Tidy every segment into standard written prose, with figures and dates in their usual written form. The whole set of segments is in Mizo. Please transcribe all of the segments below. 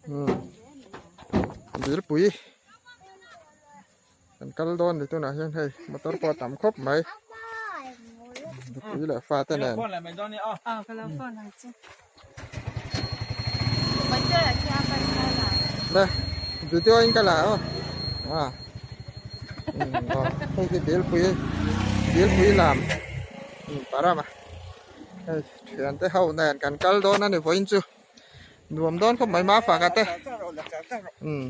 Umm dilpui kan kal dawn ni tunah hian hei motor pawh a tam khawp mai nupui leh fate nen. Le video in ka la aw a aw hei hi dilpui dilpui lam parama hei thiante ho nen kan kal dawn a ni vawiin chu nuam dawn khawp mai mafak a te umm.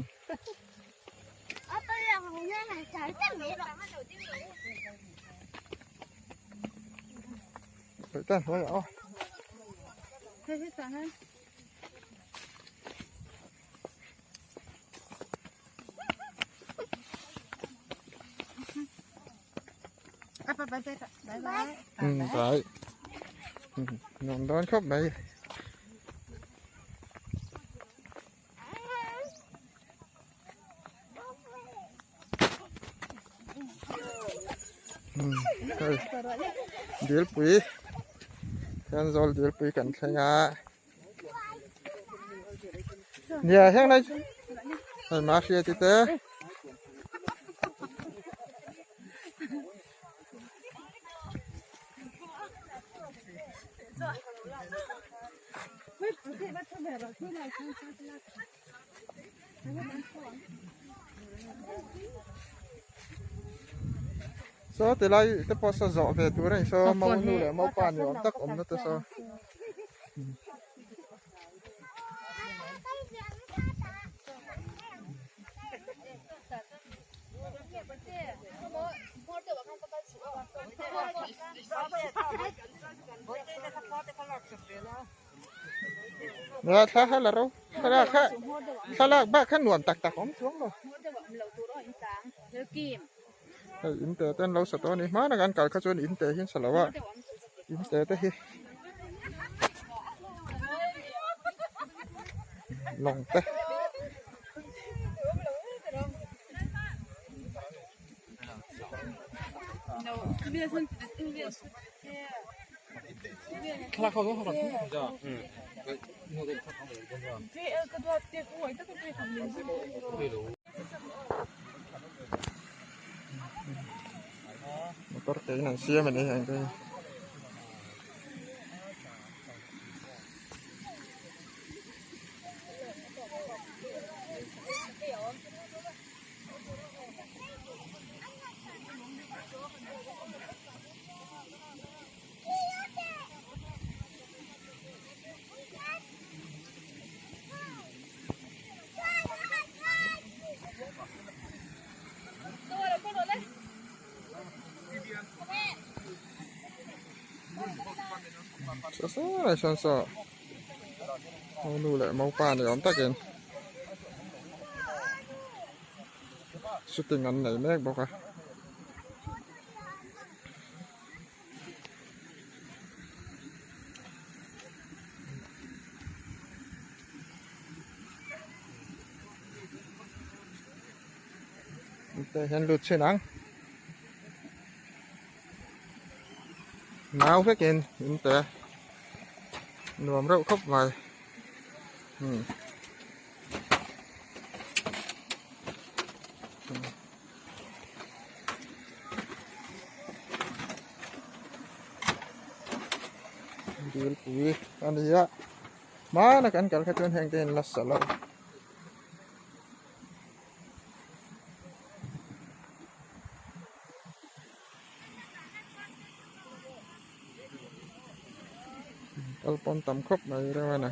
Đấy. Nuam dawn khawp mai. Hei dilpui hian zawl dilpui kan thleng a nia heng lai hei mahriat te. Saw ti lai te pawh saw zawh ve tur a ni saw mau nu leh mau pa ni awm tak awmna te saw. Nia thla kha la ro thlalak kha thlalak bak kha nuam tak tak awm chuang lo. Hei in te te an lo sa tawh a ni hmana kan kal kha chuan in te hi an sa lo a in te te hi lawng te. Motor ke in an siam a ni heng te hi. Saw saw lai sawn saw nu leh maupa ni awm takin shooting an nei mek bawk a. Tah hian lut chhin ang nau vekin in te nuam reuh khawp mai umm. Dilpui a ni a hmana kan kal kha chuan heng te in la sa lo. Kal pawn tam khawp mai reuh a ni.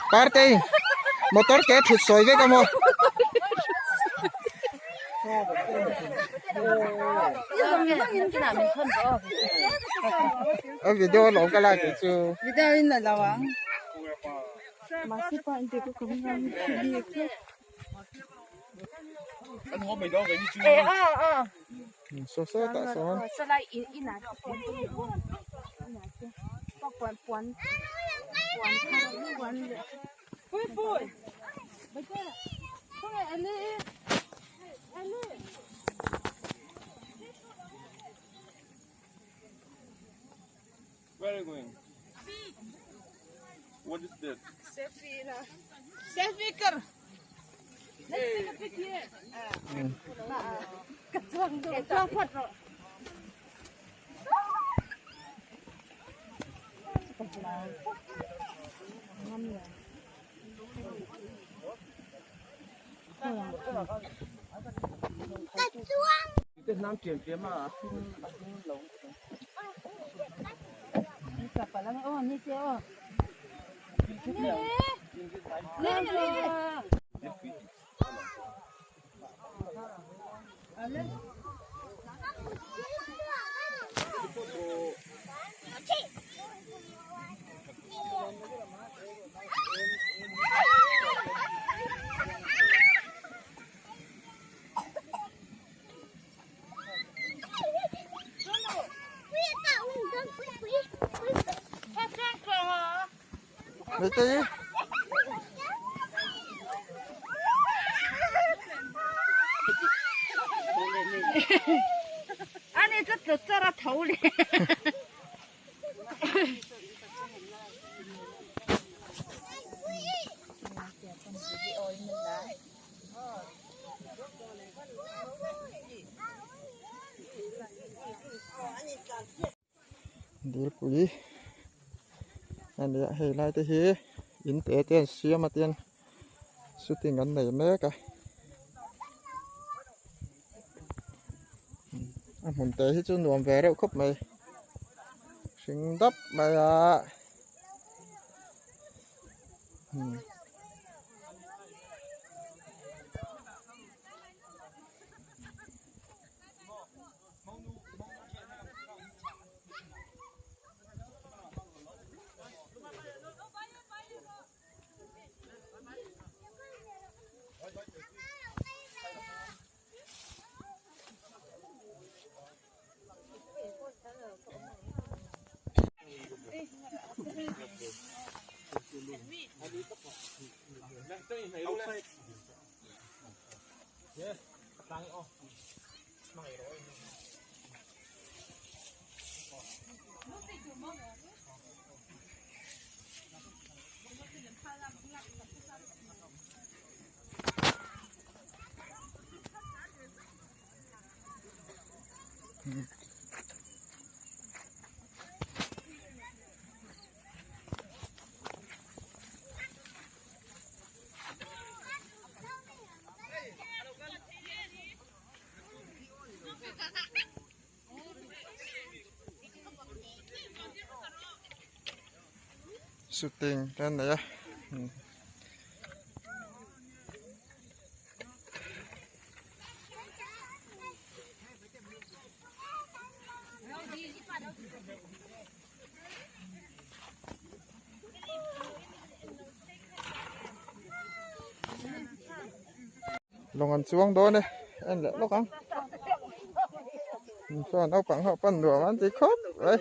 Partei motor ke thut sawi vek a maw? A video alawm ka lak tih chu. Video in la lo ang. Saw saw tah sawn. Where are you going? What is that? Mete. Dilpui a ni a hei lai te hi in te te an siam a tin shooting an nei mek a a hmun te hi chu nuam ve reuh khawp mai hring dap mai a. Shooting te an nei a. Lawng an chuang dawn e en leh lawk ang chuan naupang ho pawn nuam an ti khawp mai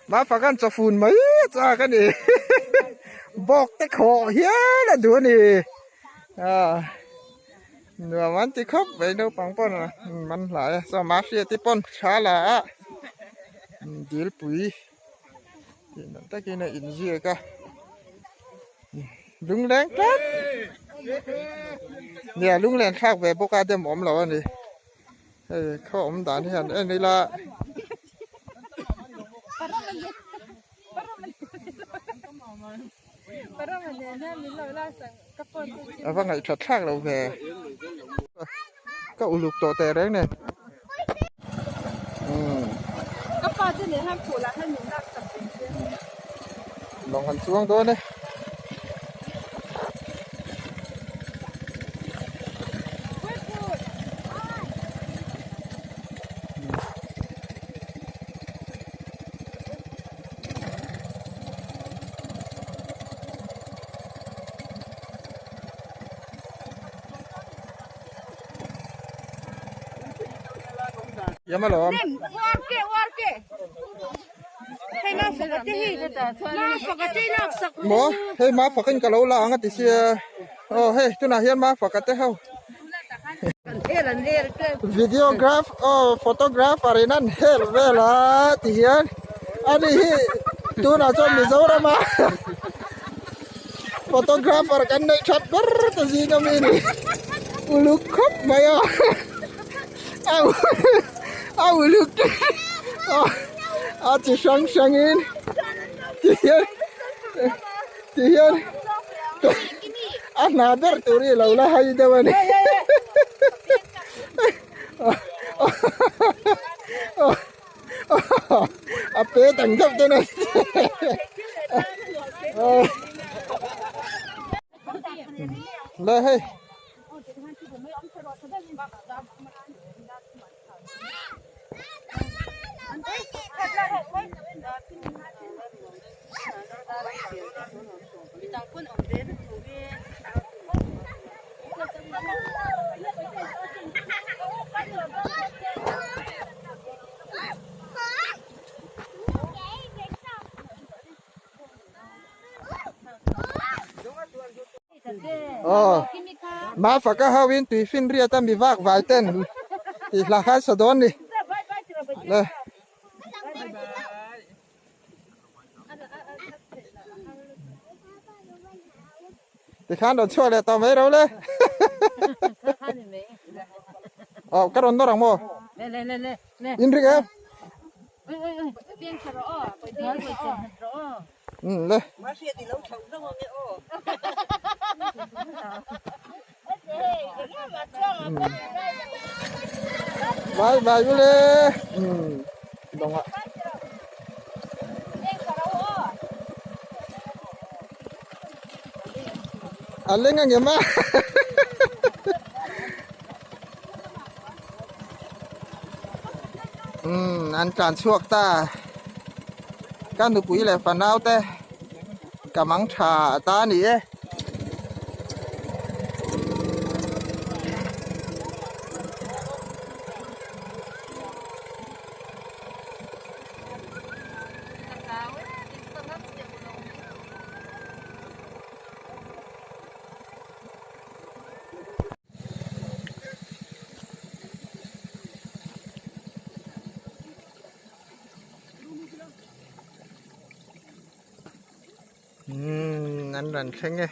Mafak an chawfun mai chak a ni bawk te khawh hial a duh a ni nuam an ti khawp mai naupang pawn man hlai a chuan mahriati pawn tha la a dilpui tih dan takin a inziak a lungleng tlat nia lunglen thlak ve bawk a dem awm lo a ni. Hei khaw awm dan hi han en ila. A va ngaihthat thlak lo ve. Ka uluk tawh teh reng nen. Lawng han chuang dawn e. Yam alawm. Maw hei ma fakin ka lo la ang a ti sia aw hei tunah hian ma faka te ho videograph aw photographer in an hel vel a ti hian ani hi tunah chuan Mizoram a photographer kan neih that ber ta zing ami ni uluk khawp mai a. A uluk a chi hrang hrangin ti hian ti hian a hna ber tur hi lo la hai deuh a ni a pe dang deuh ten a le hei. Aw Mafaka ho in tui fin riat a mi vak vai ten tih hla khan sa dawn ni le. Tikhan rawn chhuak leh tawh mai ro le. Aw ka rawn nawr ang maw? In rik em? Um le. Bye bye ule. Um dong a. A leng ang em a. Umm an tlan chhuak ta ka nupui leh fanau te ka mang tha ta a ni e. Umm an rawn thleng e.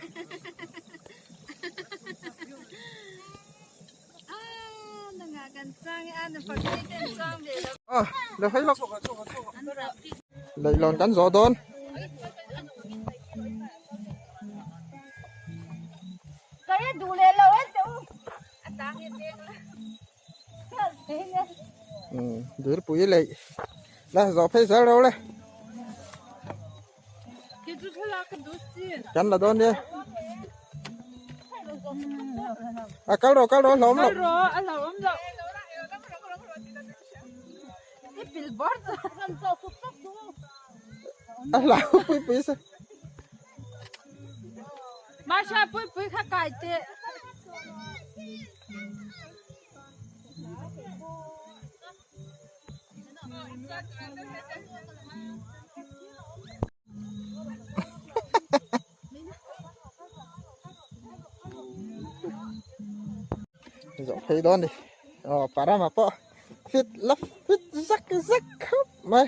Aw lo hawi lawk leihlawn kan zawh dawn. Umm dilpui leih la zawh phei zel ro le. Kan la dawn nia. A kal rawh kal rawh a hlauhawm loh. A hlau pui pui se. Zawh phei dawn ni aw parama pawh fit la fit zak zak khawp mai.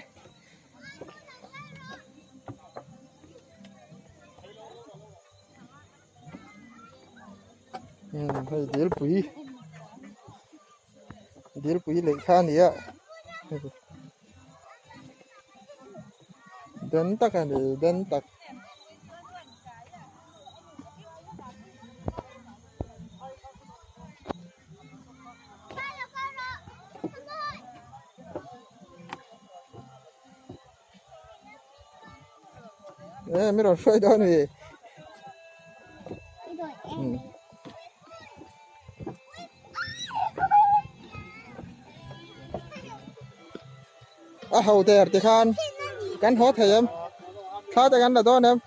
Hei dilpui Dilpui leh kha a ni a den tak a ni den tak. E mi rawn hruai dawn a ni. A ho der ti khan kan haw thei em thla te kan la dawn em.